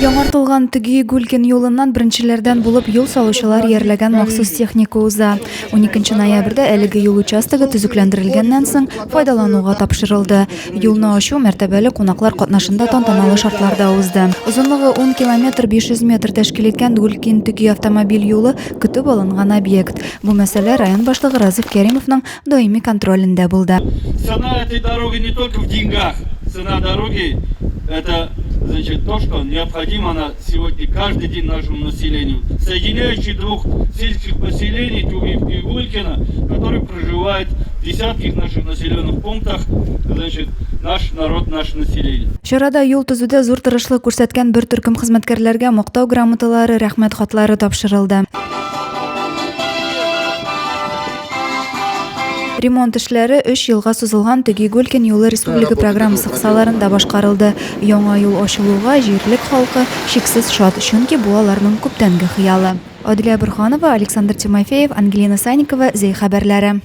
Яңартылган Төгии-Гулькин юлыннан беренчеләрдән булып юл салучылар иярләгән махсус техника уза. 12 ноябрьдә әлеге юл участогы төзекләндерелгәннән соң файдалануга тапшырылды. Юлны ачу мәртәбәле кунаклар катнашында тантаналы шартларда узды. Озынлыгы 10 километр 500 метр тәшкил иткән Гулькин-Төгии автомобиль юлы көтеп алынган объект. Бу мәсьәлә район башлыгы Разиф Кәримовның даими контролендә булды. Цена этой дороги не только в деньгах. Цена дороги это значит то, что необходимо на сегодня каждый день нашему населению. Соединяющий двух сельских поселений Тюгиевки и Гулькина, которые проживают в десятках наших населенных пунктах, значит, наш народ, наше население. Чарада юл төзүдә зур тырышлык күрсәткән бер төркем хезмәткәрләргә мактау грамоталары, рәхмәт хатлары тапшырылды. Ремонт эшләре өч елга сузылган Төгигүлкин юлы республика программасы кысаларында башкарылды. Яңа юл ачылуга җирлек халкы чиксез шат, чөнки бу аларның күптәнге хыялы. Адилә Борһанова, Александр Тимофеев, Ангелина Санникова, Зәй хәбәрләре.